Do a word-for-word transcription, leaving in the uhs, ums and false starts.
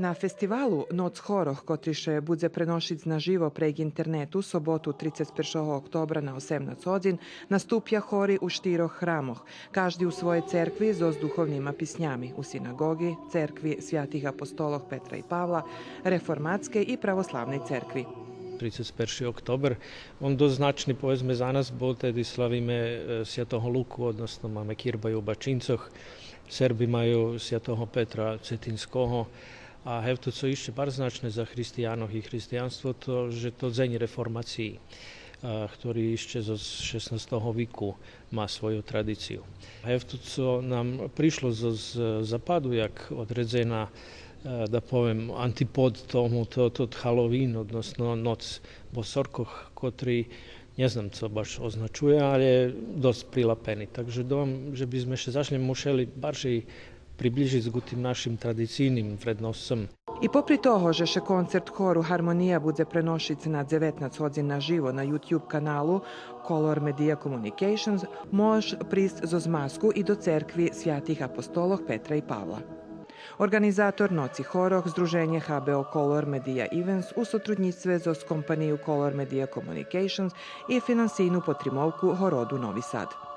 На фестивалу Ноц хорох, котри ше будзе преношиц наживо прейґ интернету соботу трицец першого октобра на осемнац годзин, наступя хори у штирох храмох, кажди у своєй церкви зоз духовнима писнями, у синаґоґи, церкви святих апостолох Петра и Павла, реформатскей и православней церкви. Трицец перши октобер, он досц значни, поведзме, за нас, бо теди славиме, е, святого Луку, односно маме кирбаю у Бачинцох, Серби маю святого Петра Цетинского, а гевто цо ище барз значне за християнох и християнство, то же то Дзень реформациї, е, хтори ище зоз шеснастого вику ма свою традицию. Гевто цо нам пришло зоз, зоз западу, як одредзена, е, да повем, антипод тому, то, то Халовин, односно Ноц босоркох, котри, нє знам цо баш означує, алє досц прилапени. Так же думам же би зме ше заш лєм мушели баржей приближиц ґу тим нашим традицийним вредносцом. И попри того же ше концерт хору Гармония будзе преношиц на дзеветнац годзин наживо на YouTube каналу Color Media Communications, мож присц зоз маску и до церкви святих апостолох Петра и Павла. Орґанизатор Ноци хорох здруженє Х Б О Color Media Events у сотруднїцтве зоз компанию Color Media Communications и финансийну потримовку Городу Нови Сад.